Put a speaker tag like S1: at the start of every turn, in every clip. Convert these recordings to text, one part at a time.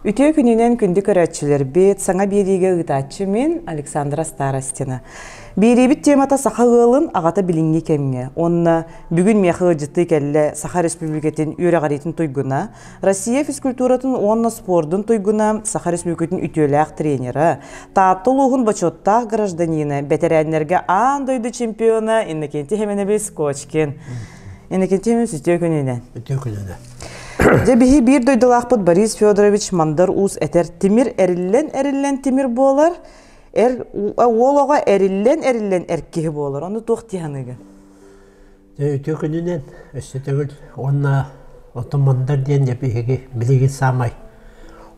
S1: Үтүө күнүнэн күндү көрөөччүлэрбит, саҥа биэриигэ ыытааччы мин Александра Старостина. Биэриибит темата саха ыалын аҕата билиҥҥи кэмҥэ уонна бүгүн миэхэ ыалдьыттыы кэллэ Саха Республикатын үөрэҕириитин туйгуна, Россия физкультуратын уонна спордун туйгуна, Саха Республикатын үтүөлээх тренера, Таатта улууһун бочуоттаах гражданина, бэтэрээннэргэ аан дойду чемпиона Иннокентий Хеменович Кочкин. Иннокентий Хеменович үтүө күнүнэн.
S2: Үтүө күнүнэн.
S1: Дьэ биһи биир дойдулаахпыт Борис Федорович Мандар Уус этэр тимир эриллэн-эриллэн тимир буолар, эр уол оҕо эриллэн-эриллэн эр киһи буолар. Ону туох дии саныыгын?
S2: Дьэ үтүө күнүнэн өссө төгүл уонна оттон Мандар диэн дьэ биһиги билигин саамай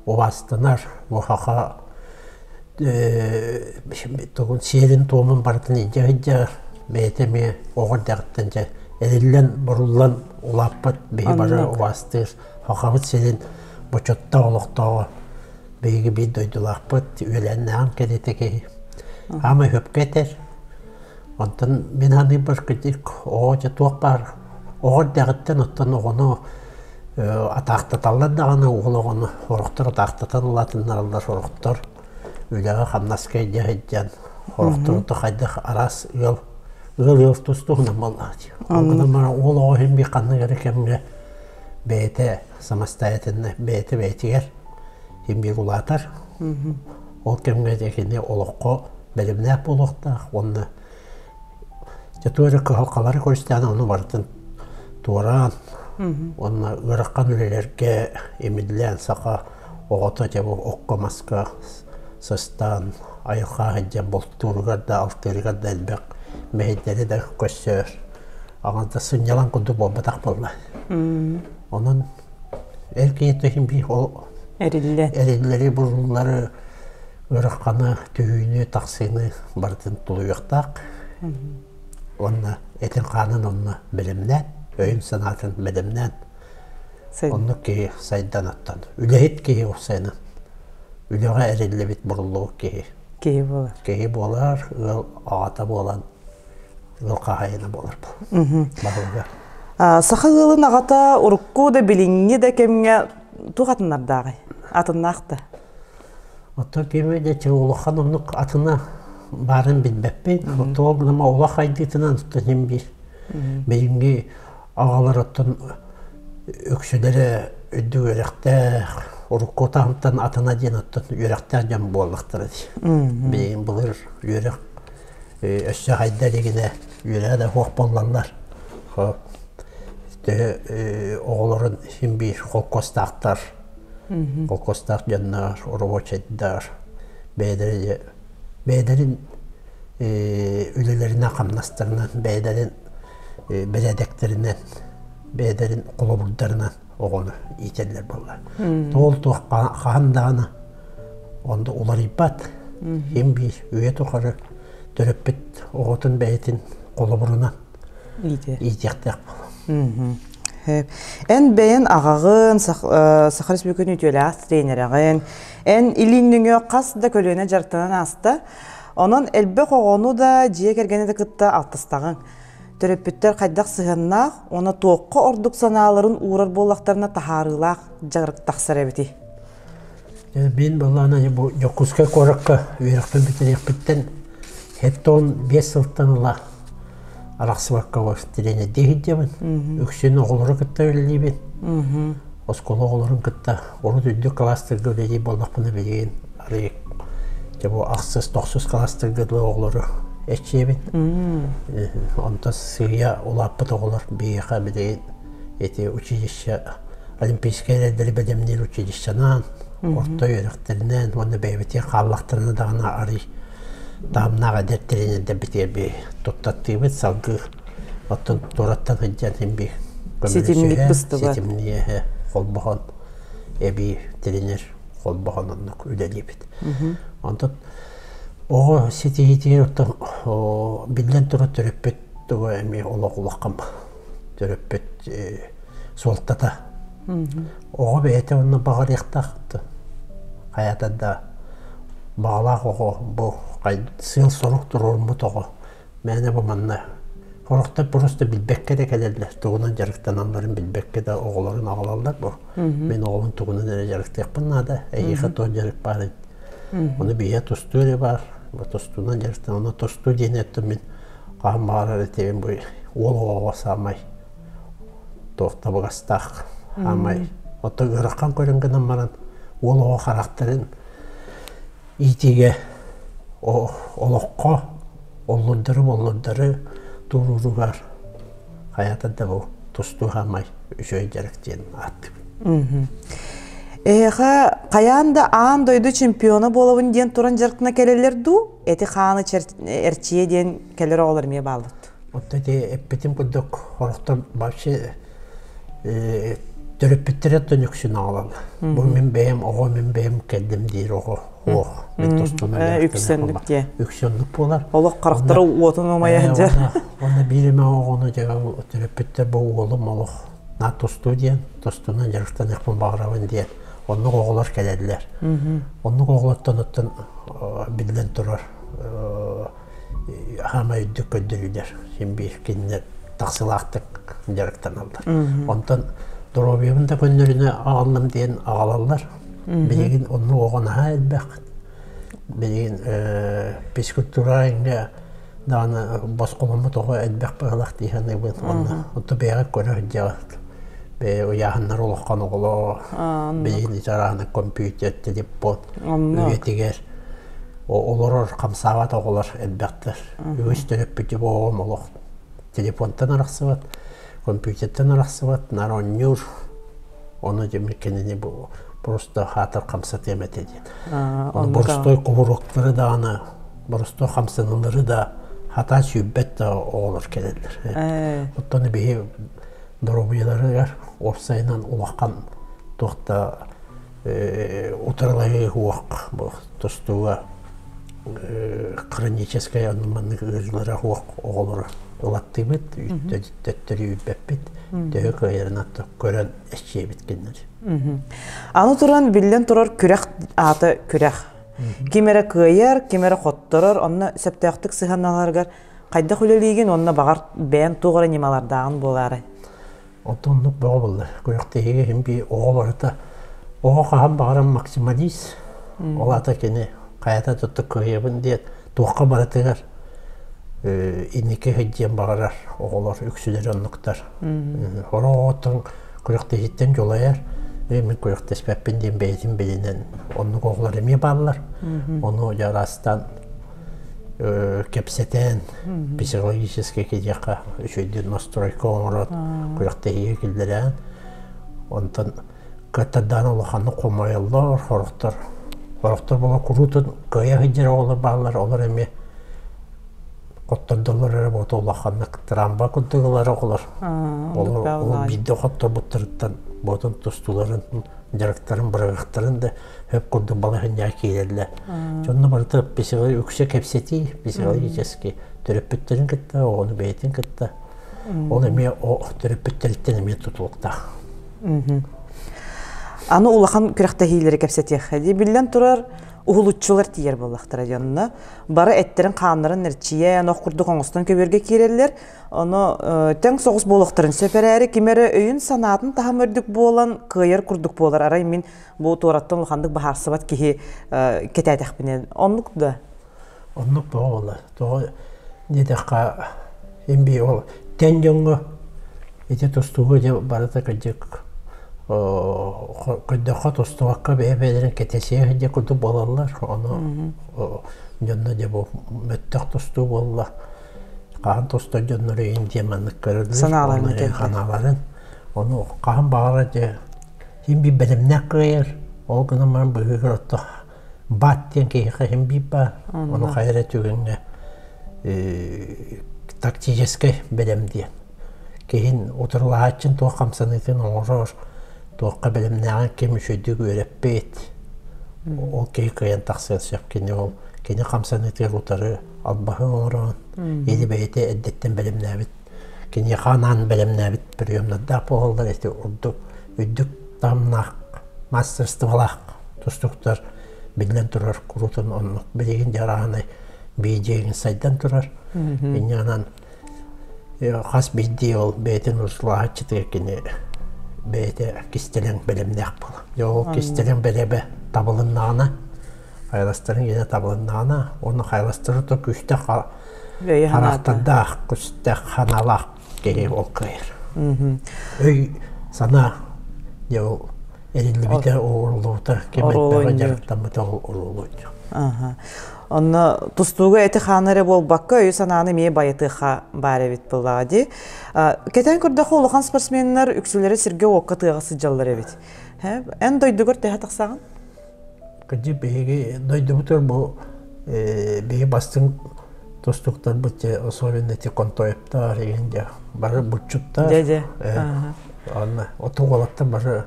S2: убаастанар муохаха тугун сиэрин-туомун барытын илдьэ сылдьар бэйэтэ эмиэ оҕо эрдэҕиттэн дьэ эриллэн боруллан улааппыт биһи бары убаастыыр Сахабыт сирин бочуоттаах олохтооҕо биһиги биир дойдулаахпыт үөлээннээҕин кэриэтэ киһи аамай сөпкө этэр онтон мин саныырбар кырдьык оҕо дьэ туох баар оҕо эрдэҕиттэн оттон оҕону атаахтаталлар даҕаны уол оҕону сорохтор атаахтатан улаатыннараллар сорохтор үлэҕэ-хамнаска илдьэ сылдьан сорохтор хайдах араас ыал ыал ыал тус-туһунан буоллаҕа дии. Ол гынан баран уол оҕо иһин биир ханнык эрэ кэмҥэ бэйэтэ самостоятельно бэйэтэ бэйэтигэр иһин биир улаатар. Ол кэмҥэ дьэ кини олоххо бэлэмнээх буолуохтаах уонна дьэ туох эрэ кыһалҕалары көрүстэҕинэ ону барытын туораан уонна ыарахан үлэлэргэ имиллээн саха оҕото дьэ бу окко-маска сыстаан айылҕа сылдьан бултууругар да алтыырыгар да элбэх мэһэйдэри да көрсөр аҕата сынньалаҥ курдук буолбатах буолла. Онон эр киһи иһин биир ол
S1: Эриллэн.
S2: эриллэри буруллары ыараханы түһүүнү тахсыыны барытын тулуйуохтаах уонна этин-хаанын онно бэлэмнээн өйүн-санаатын бэлэмнээн Оннук киһи сайдан оттон. Үлэһит киһи уопсайынан. Үлэҕэ эриллибит буруллубут киһи.
S1: Киһи буолар.
S2: Киһи буолар, ыал аҕата буолан, ыал хаһаайына буолар баһылыга.
S1: Саха ыалын аҕата урукку да билиҥҥи да кэмҥэ туох атыннардааҕый? Атыннаах да?
S2: Оттон кими да улахан оннук атына баарын билбэппин. Оттон гынама олох хайдыытынан оттон син биир билиҥҥи Аҕалар оттон үксүлэрэ үрдүк үөрэхтээх, урукку таһымтан атына диэн оттон үөрэхтээх дьон буоллахтара дии. Билигин былыр үөрэх өссө хайда илигинэ үөрэҕэ да суох буоллаллар. Төһө оҕолорун син биир холкуостаахтар, холкуостаах дьоннор, рабочайдар бэйэлэрин бэйэлэрин үлэлэринэн хамнастарынан бэйэлэрин бэрээдэктэринэн, бэйэлэрин холобурдарынан оҕону иитэллэр буолла. Туол туох хаһан даҕаны онно уларыйбат. Ким биир үйэ тухары төрөппүт оҕотун бэйэтин холобурунан иитиэхтээх буолуо.
S1: Эн бэйэн аҕаҕын, Саха Республикатын үтүөлээх тренерэҕин, эн илииҥ нөҥүө хас да көлүөнэ дьарыктанан ааста. Онон элбэх оҕону да, дьиэ кэргэни да кытта алтыстаҕыҥ. Төрөппүттэр хайдах сыһыаннаах уонна туохха ордук санааларын уурар буоллахтарына таһаарыылаах дьарык тахсар эбитий?
S2: Мин былаана бу Дьокуускай куоракка үөрэхпин бүтэриэхпиттэн 75 сылтан ыла арахсыбакка тренердии сылдьабын. Үксүн оҕолору кытта үлэлиибин. Оскуола оҕолорун кытта урут үрдүк кылаастарга үлэлиир буоллахпына билигин арыый дьэ бу ахсыс, тохсус кылаастарга дылы оҕолору эрчийэбин. Онтон сыыйа улааппыт оҕолор биһиэхэ билигин ити училище олимпийскай эрэллэри бэлэмниир училищенан, орто үөрэхтэринэн уонна бэйэбитигэр хааллахтарына даҕаны арый таһымнаах эдэр тренердэрбитигэр би туттаттыыбыт салгыы оттон туораттан сылдьан син би
S1: Ситимник быстыбат.
S2: Ситимниэһэ холбоһон эбии тренер холбоһон оннук үлэлиибит. Онтон оҕо ситиһиитигэр оттон биллэн турар төрөппүт тугу эмиэ олох улахан төрөппүт суолтата. Оҕо бэйэтэ онно баҕарыахтаах хайата да баҕалаах оҕо бу сыал-сорук туруоруммут оҕо мээнэ бу манна. Сорохтор просто билбэккэ да кэлэллэр, тугунан дьарыктаналларын билбэккэ да оҕолорун аҕалаллар бу. Мин оҕобун тугунан эрэ дьарыктыахпын наада, эһиэхэ туох дьарык баар Ону биһиэхэ тустуу эрэ баар, бу тустуунан дьарыктан, ону тустуу диэн эттим мин хаһан баҕарар этиэм бу уол оҕоҕо саамай туох табыгастаах саамай оттон ыарахан көрөн гынан баран уол оҕо харахтарын иитиигэ олоххо оллурдары-боллурдары туорууругар хайата да бу тустуу хаамай үчүгэй дьарык диэн ааттыыбын.
S1: Эһиэхэ хайаан да аан дойду чемпиона буолабын диэн туран дьарыктана кэлэллэр дуу? Эти хааны эрчийэ диэн кэлэр оҕолор эмиэ бааллар.
S2: Оттон ити эппитим курдук сорохтор вообще төрөппүттэрэ оттон үксүн аҕалаллар. Бу мин бэйэм оҕо мин бэйэм кэллим диир оҕо суох. Мин тустууна
S1: Үксэннүк диэ.
S2: Үксэннүк буолар.
S1: Олох харахтара уотун умайа сылдьар.
S2: Уонна биир эмэ оҕону дьэ төрөппүттэр бу уолум олох на тустуу диэн тустуунан дьарыктаныахпын баҕарабын диэн оннук оҕолор кэлэллэр. Оннук оҕолортон оттон биллэн турар хаамай үрдүк көрдөрүүлэр син биир кинилэр тахсыылаахтык дьарыктаналлар. Онтон доруобуйабын да көннөрүнэ аҕаллым диэн аҕалаллар. Билигин оннук оҕо наһаа элбэх. Билигин физкультура иҥҥэ даҕаны босхоломмут оҕо элбэх быһылах дии саныыбын. Онно онто бэйэҕит көрө сылдьаҕыт. Бэйэ ыйааһыннар улахан оҕолор билигин ити арааһына компьютер, телефон үйэтигэр олорор хамсаабат оҕолор элбэхтэр. Үгүс төрөппүтү бу оҕом олох телефонтан арахсыбат, компьютертан арахсыбат, наар оонньуур. Ону дьэ кинини бу просто хаатар хамсатыам этэ диэн. Ону боростуой кубуруктары даҕаны, боростуой хамсаныылары да хатаан сүүрбэт да оҕолор кэлэллэр. Оттон биһи доруобуйаларыгар уопсайынан улахан туох да утарылаһыы суох бу тустууга хроническай оннук ыарыылара суох оҕолору ылаттыыбыт, төттөрү үүрбэппит, төһө кыайарынан көрөн эччиэбит кинилэри.
S1: Аны туран биллэн турар күрэх аата күрэх. Ким эрэ кыайар, ким эрэ хотторор, онно сөптөөхтүк сыһыанналарыгар хайдах үлэлиигин уонна баҕар бэйэн туох эрэ ньымалардааҕын буолаарай?
S2: Онтон оннук бөҕө буолла. Күрэхтэһиигэ иһин биир оҕо барыта оҕо хаһан баҕарар максималист. Ол аата кини хайата туттук кыайабын диэн туохха барытыгар инники сылдьыан баҕарар оҕолор үксүлэрэ оннуктар. Сорох оҕоттон күрэхтэһииттэн дьулайар, мин күрэхтэспэппин диэн бэйэтин билинэн оннук оҕолор эмиэ бааллар. Ону дьэ араастаан кэпсэтэн психологически киһиэхэ үчүгэйдик настройка оҥорон күрэхтэһиигэ киллэрэн онтон кыаттардаан улаханнык хомойоллор сорохтор сорохтор буола куруутун кыайа сылдьар оҕолор бааллар олор эмиэ хоттордоллор эрэ буолта улаханнык трамба курдук ылар оҕолор олор ол биирдэ хотторбуттарыттан буотун тустууларын дьарыктарын бырагыктарын да хөп курдук балаһынньаҕа киирэллэр. Дьонно барыта үксэ кэпсэтии, психологически төрөппүттэрин кытта, оҕону бэйэтин кытта. Ол эмиэ төрөппүттэриттэн эмиэ тутулуктаах.
S1: Аны улахан күрэхтэһиилэри кэпсэтиэххэ дии. Биллэн турар, уһулуччулар тиийэр буоллахтара дьонно. Бары эттэрин-хааннарын эрчийэн, ох курдук оҥостон көбүөргэ киирэллэр. Ону тэҥ соҕус буолуохтарын сөп эрээри, ким эрэ өйүн-санаатын таһым үрдүк буолан, кыайар курдук буолар. Арай мин бу туораттан улаханнык быһаарсыбат киһи кэтээтэхпинэ оннук да
S2: оннук тоҕо буолла тоҕо диэтэххэ имби ол тэн дьоҥҥо ити тустууга дьэ барыта кырдьык көрдөххө тустубакка бэйэ-бэйэлэрин кэтэсиэ дьэ курдук буолаллар ону дьонно дьэ бу мөттөх тустуу буолла хаһан тустар дьоннору иин диэн маннык көрөллөр
S1: санааларын
S2: санааларын ону хаһан баҕарар дьэ Син биир бэлэмнээх кыайар, ол гынан баран быыһыгар отто баат диэн киһиэхэ син биир баар. Ону хайа эрэ түгэҥҥэ тактическай бэлэм диэн. Киһин утарылаһааччын туох хамсаныытын оҥорор, туохха бэлэмнээҕин ким үчүгэйдик үөрэппит, ол киһи кыайан тахсыан сөп. Кини ол кини хамсаныытыгар утары албаһы оҥорон, или бэйэтэ эрдэттэн бэлэмнээбит Киниэхэ анаан бэлэмнээбит приемнардаах буолаллар ити ордук үрдүк таһымнаах мастерстволаах тустууктар биллэн турар куруутун оннук билигин дьарааһынай биидьиэгин сайдан турар. Инньэ гынан Хас биирдии ол бэйэтин услааһаччытыгар кини бэйэтэ кистэлэҥ бэлэмнээх буолар. Дьэ ол кистэлэҥ бэлэбэ табылыннаҕына, хайаластарын гинэ табылыннаҕына, уонна хайаластары то күүстээх харахтардаах, күүстээх ханаалаах киһи ол кыайар. Өй санаа дьэ ол эриллибитэ, ууруллубута, ким элбэҕи дьарыктаммыта ол уруулуйду.
S1: Онно тустууга эти-хааны эрэ буолбакка, өйү-санааны эмиэ байытыахха баар эбит буоллаҕа дии. Кэтээн көрдөххө, улахан спортсменнар үксүлэрэ сиргэ-уокка тыаҕа сылдьаллар эбит. Эн дойдугар төһө тахсаҕын?
S2: Кырдьык, биһиги дойдубутугар бу биһиги бастыҥ тустууктарбыт особенно ити Контоевтар игин дьэ бары булчуттар.
S1: Дьэ, дьэ.
S2: Онно оту уолаттар бары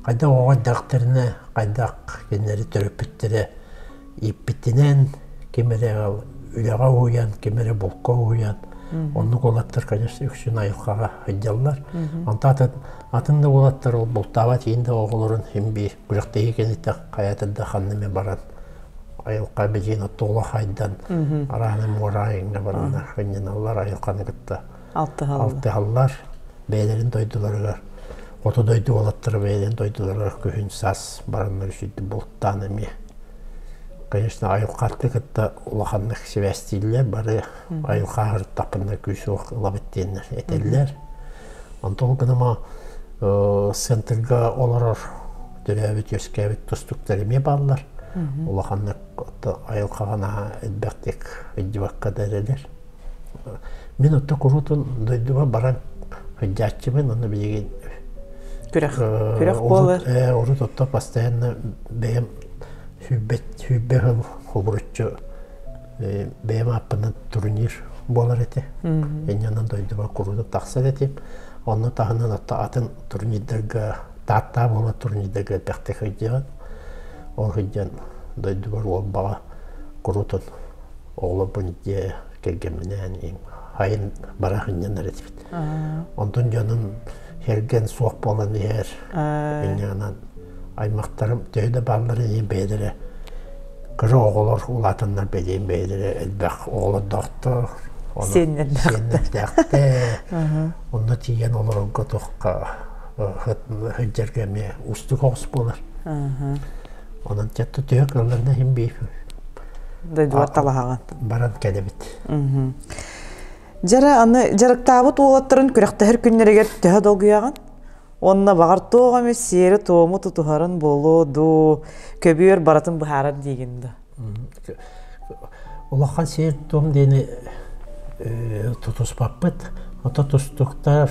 S2: хайдах оҕо эрдэхтэринэ хайдах кинилэри төрөппүттэрэ ииппитинэн ким эрэ үлэҕэ уһуйан, ким эрэ булка уһуйан, оннук уолаттар, конечно, үксүн айылҕаҕа сылдьаллар. Онтон атын, атын да уолаттар ол бултаабат иин да оҕолорун син биир күрэхтэһии кэнниттэн хайата да ханна эмэ баран айылҕа билигин оттооло хайдан арааны муора айыҥҥа бараннар сынньаналлар айылҕаны кытта алтыһаллар бэйэлэрин дойдуларыгар хоту дойду уолаттара бэйэлэрин дойдуларыгар күһүн саас бараннар үчүгэй бултаан эмиэ конечно айылҕаты кытта улаханнык сибээстииллэр бары айылҕа аһырыттахпына күүс уох ылабыт диэннэр этэллэр онтон гыныма центрга олорор төрөөбүт үөскээбит тустуктар эмиэ бааллар улаханнык айылҕаҕа наһаа элбэхтик ыдьыбакка да эрэлэр Мин отто куруутун дойдубар баран сылдьааччыбын, онно билигин
S1: Күрэх, күрэх буолар.
S2: Урут отто постоянно бэйэм сүүрбэ сыл хобуруччу бэйэм ааппынан турнир буолар этэ. Инньэнэн дойдубар куруутун тахсар этим. Онно таһынан отто атын турнирдарга, Тааттаа буолар турнирдарга элбэхтик сылдьабын. Ол сылдьан дойдубар Уолбаҕа куруутун оҕолорбун дьиэ кэргэмминээн сайын бара сынньанар этибит. Онтон дьонум сэргэн суох буолан иһэр. Инньэҕинэн аймахтарым төһө да баалларын иһин бэйэлэрэ кыра оҕолор улаатаннар бэлиэн бэйэлэрэ элбэх оҕолордоохтор. Сиэннэрдээхтэр. Онно тиийэн олорорго туохха сылдьарга эмиэ уустук оҕус буолар. Онон чатта төһө кыалларына иһин биир
S1: Дойдугар талаһаҕын.
S2: Баран кэлэбит.
S1: Дьара аны дьарыктаабыт уолаттарын күрэхтэһэр күннэригэр төһө долгуйаҕын? Уонна баҕар туох эмэ сиэри-туому тутуһарын буолуо дуу, көбүөр барытын быһаарар диигин да?
S2: Улахан сиэр-туом диэни тутуспаппыт. Ото тустуктар,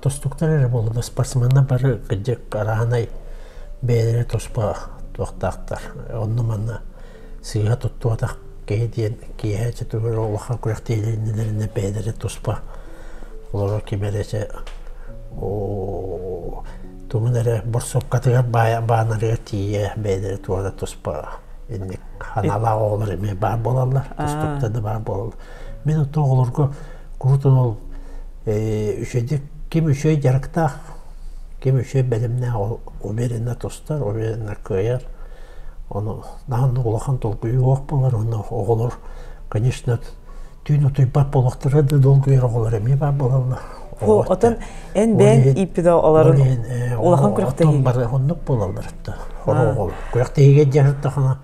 S2: тустуктар эрэ буолла, спортсменнар бары кырдьык араанай бэйэлэрэ туспа туохтаахтар. Онно-манна сыыһа туттубатах киһи диэн киэһэ чөтүгэр улахан күрэхтэһиилэринэ бэйэлэрэ туспа олорор ким эрэ чэ тугун эрэ борсуоккатыгар баанарыгар тиийэ бэйэлэрэ туора туспа инник ханаалаах оҕолор эмиэ баар буолаллар тустуктар да баар буолаллар мин отто оҕолорго курутун ол үчүгэйдик ким үчүгэй дьарыктаах ким үчүгэй бэлэмнээх ол уверенно тустар уверенно кыайар ону наһаа улахан толкуйу суох буолар уонна оҕолор конечно түүн утуйбат буолуохтара да долгуйар оҕолор эмиэ баар буолаллар
S1: Отон эн бэйэҥ ииппит оҕолорун улахан күрэхтэһии
S2: бары оннук буолаллар оҕолор күрэхтэһиигэ дьаһыртахына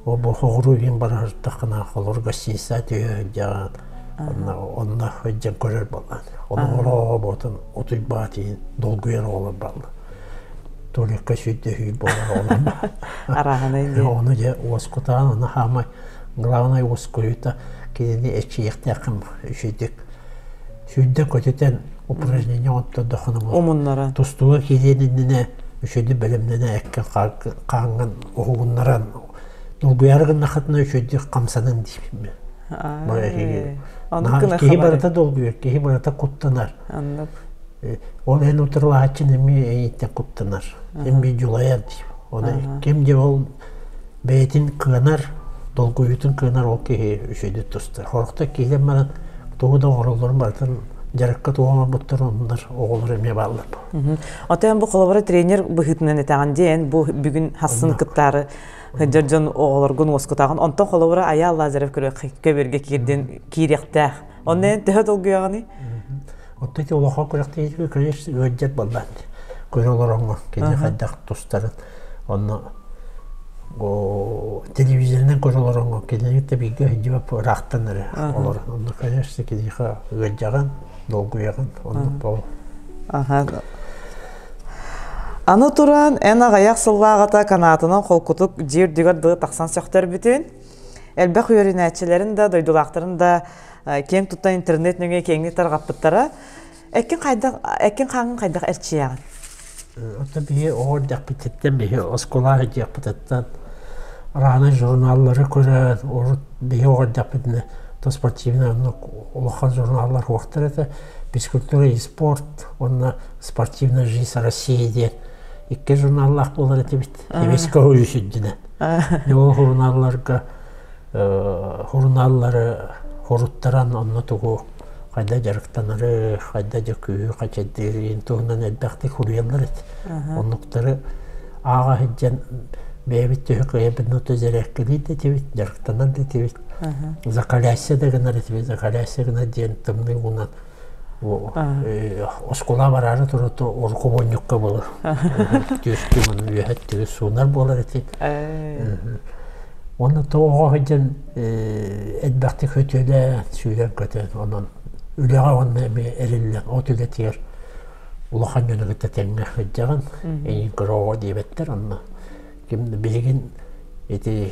S2: бу хоҕуруу иһин бараһыртахына холор гостиница түһэ сылдьаҕын онно онно сылдьан көрөр буоллаан ону оҕо утуйбаат иһин долгуйар оҕолор бааллар туалекка сүүрдэ буолар оҕолор
S1: арааһынай диэн
S2: ону дьэ уоскутаан ону хаамай главное уоскуйута кинини эчийиэхтээххин үчүгдүк сүүрдэ көтүтэн упражнение оҥоттордоххуна
S1: умуннаран
S2: тустууга киириэн иннинэ үчүгэйдик бэлэмнэнэ эккэ хааҥҥын уһугуннаран долгуйаары гыннаххытына үчүгэйдик хамсанын диибин киһи барыта долгуйар киһи барыта куттанар ол эн утарылаһааччын эмиэ эйиттэн куттанар эмиэ дьулайар диир оны ким де ол бэйэтин кыанар долгуйуутун кыанар ол киһи үчүгэйдик тустар сорохтор киирэн баран тугу да оҥороллорун барытын дьарыкка тугу оҥорбуттар оннор оҕолор эмиэ бааллар
S1: Отон бу холобура тренер быһыытынан этэҕин диэн бу бүгүн хассын кыттаары сылдьар дьон оҕолоргун уоскутаҕын. Онтон холобура Айаал Лазарев көбүөргэ киирдин киириэхтээх. Онно эн төһө долгуйаҕыный?
S2: Оттон ити улахан күрэхтэһиитигэр конечно ыалдьар буоллаан көрө олороҥҥо кини хайдах тустарын онно телевизорынан көрө олороҥҥо кинини да бииргэ сылдьыбат ыраахтан эрэ олорон онно конечно киниэхэ ыалдьаҕын долгуйаҕын оннук буол.
S1: Аны туран эн аҕыйах сыллааҕыта канаатынан холкутук дьиэ үрдүгэр дылы тахсан сөхтөрбүтүн элбэх үөрэнээччилэрин да дойдулаахтарын да киэҥ туттан интернет нөҥүө киэҥник тарҕаппыттара. Эккин хайдах эккин хааҥҥын хайдах эрчийэҕин?
S2: Оттон биһи оҕо эрдэхпититтэн биһи оскуола сылдьыахпытыттан араанай журналлары көрөн, урут биһи оҕо эрдэхпитинэ то спортивнай оннук улахан журналлар суохтар этэ. Физкультура и спорт уонна спортивная жизнь России диэн икки журналлаах буолар этибит. Сэбиэскэй Союз үрдүнэн. Ол журналларга Сурунааллары хоруттаран онно тугу хайда дьарыктанары, хайда дьэ күүһү хачайдыырын туһунан элбэхтик суруйаллар эт. Оннуктары ааҕа сылдьан бэйэбит төһө кыайабытын ото зэрээккэлиир да этибит, дьарыктанар да этибит. Закаляйся да гынар этибит, закаляйся гынар диэн тымныы уунан оскуола бараары туруту урукку буолар. Түөстүү маны үөһэ түгүс суунар буолар этим. Уонна тоҕо сылдьан элбэхтик сөтүөлээн, сүүрэн-көтөн, онон үлэҕэ уонна эмиэ эриллэн от үлэтигэр улахан дьону кытта тэҥҥэ сылдьаҕын. Эйигин кыра оҕо диэбэттэр онно. Ким билигин ити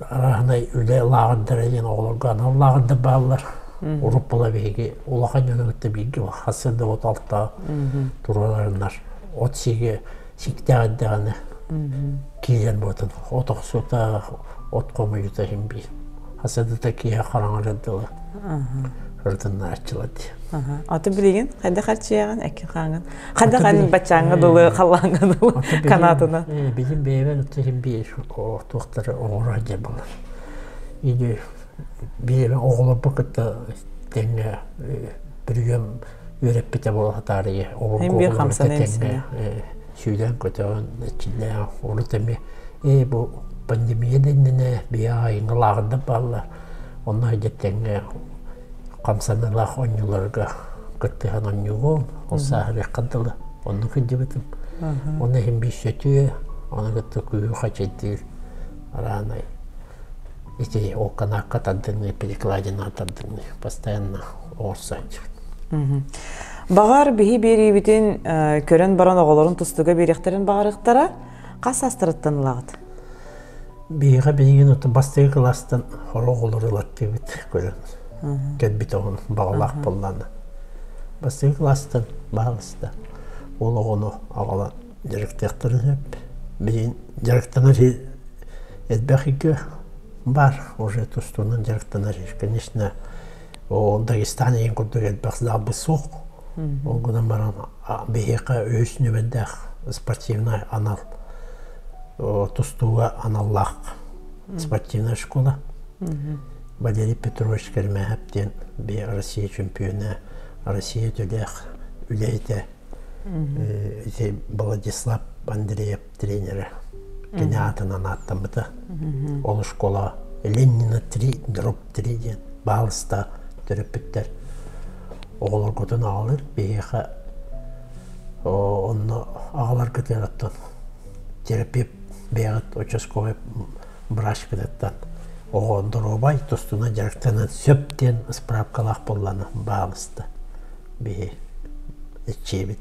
S2: арааһынай үлэ лааҕырдара диэн оҕолорго анал лааҕырдар бааллар. Урут була биһиги улахан дьону кытта бииргэ хас да от алта туруорарыннар от сиги сиктээх эрдэҕинэ киирэн буотун от охсута от хомуйута иһин биир хасадыта киэһэ хараҥарар дылы ырытыннааччылар дии.
S1: Аты билигин хайдах харчыйаҕын экки хааҥын хайдах эн баччааҥҥа дылы халлааҥҥа дылы канаатына
S2: билим бэйэбэр аты иһин биир туохтары оҥоро сылдьар буолар или биэбэ оҕолорбун кытта тэҥҥэ бүрүйэм үөрэппитэ буола сатаарыйа
S1: Эн биир хамсана эмсинэ.
S2: Сүүрэн-көтөҕөн эрчиллээх урут эмиэ ээ бу пандемия да иннинэ биһи аайыҥҥа лааҕырдар бааллар онно сылдьар тэҥҥэ хамсаныылаах оонньууларга кыттыһан оонньуугун ол сааһырыахха дылы оннук сылдьыбытым уонна иһин биир сөтүө ону кытта күүһү хачайдыыр араанай ити ол канаакка тардыныы перекладинаҕа тардыныы постоянно оҥорсо сылдьыбыт.
S1: Баҕар биһи биэриибитин көрөн баран оҕолорун тустууга биэриэхтэрин баҕарыахтара. Хас саастарыттан ылаҕыт?
S2: Биһиэхэ билигин оту бастакы кылаастан хорох оҕолору ылаттыыбыт көрөн кэлбит оҕону баҕалаах буоллаҕына. Бастакы кылаастан баһаалыста ол оҕону аҕалан дьарыктыахтарын сөп. Билигин дьарыктанар элбэх үйгэ баар уже тустуунан дьарыктанар конечно Дагестан игин курдук элбэх залбыт суох. Ол гынан баран биһиэхэ үһүс нүөмэрдээх спортивнай анал тустууга аналлаах спортивная школа. Валерий Петрович Кермээһэп диэн Россия чемпиона, Россия төлөөх үлэһитэ ити Владислав Андреев тренерэ кини аатынан ааттаммыта. Ол школа Ленина 3, дробь 3 диэн баалыста төрөппүттэр оҕолоргутун аҕалыр биһиэхэ онно аҕаларгытыгар оттон терапевт бэйэҕит участковай врачкытыттан оҕо доруобай тустунан дьарыктанан сөп диэн справкалаах буоллаҕына баалыста биһи иччиэбит.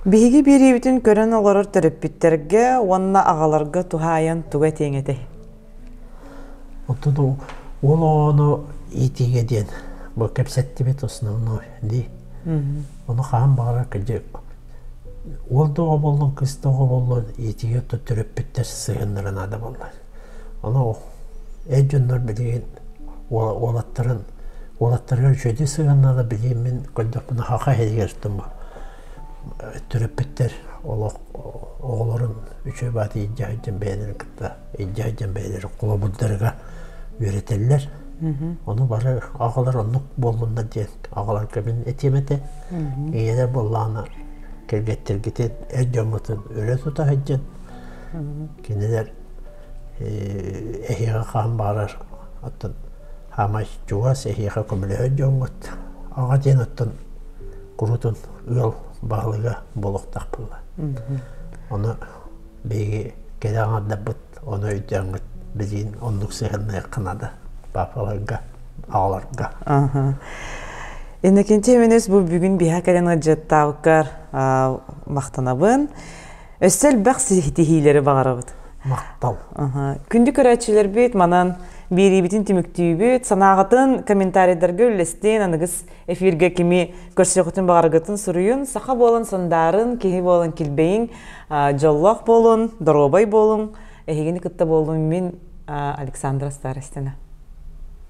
S1: Биһиги биэриибитин көрөн олорор төрөппүттэргэ уонна аҕаларга туһаайан тугу этиэҥ этэй?
S2: Оттон уол оҕону иитиигэ диэн бу кэпсэттибит основной дии. Ону хаһан баҕарар кырдьык уол да оҕо буоллун, кыыс да оҕо буоллун иитиигэ төрөппүттэр сыһыаннара наада буолла. Ону эр дьоннор билигин уолаттарын уолаттарыгар үчүгэйдик сыһыаннаһа билигин мин көрдөхпүнэ хаха иһигэр төрөппүттэр олох оҕолорун үчүгэй бааты илдьэ сылдьан бэйэлэрин кытта илдьэ сылдьан бэйэлэрин холобурдарыгар үөрэтэллэр. Ону бары аҕалар оннук буоллуннар диэн аҕаларга мин этиэм этэ. Ийэлэр буоллаҕына кэргэттэргитин эр дьоҥҥутун өрө тута сылдьан кинилэр эһиэхэ хаһан баҕарар оттон. Хаамай чугас эһиэхэ көмөлөһөр дьоҥҥут. Аҕа диэн оттон курутун ыал баһылыга буолуохтаах буолла. Ону биһиги кэрэ аҥардарбыт ону өйдөөҥҥүт билигин оннук сыһыанныахха наада папаларга, аҕаларга.
S1: Иннокентий Иванович бу бүгүн биһа кэлэн ыалдьыттаабыккар махтанабын. Өссө элбэх ситиһиилэри баҕарабыт.
S2: Махтал.
S1: Күндү көрөөччүлэрбит манан биэриибитин түмүктүүбүт. Санааҕытын комментарийдарга үллэстин, аныгыс эфиргэ кими көрсүөххүтүн баҕаргытын суруйун. Саха буолан сандаарын, киһи буолан килбэйиҥ, дьоллоох буолун, доруобай буолуҥ. Эһигини кытта буоллум мин Александра Старостина.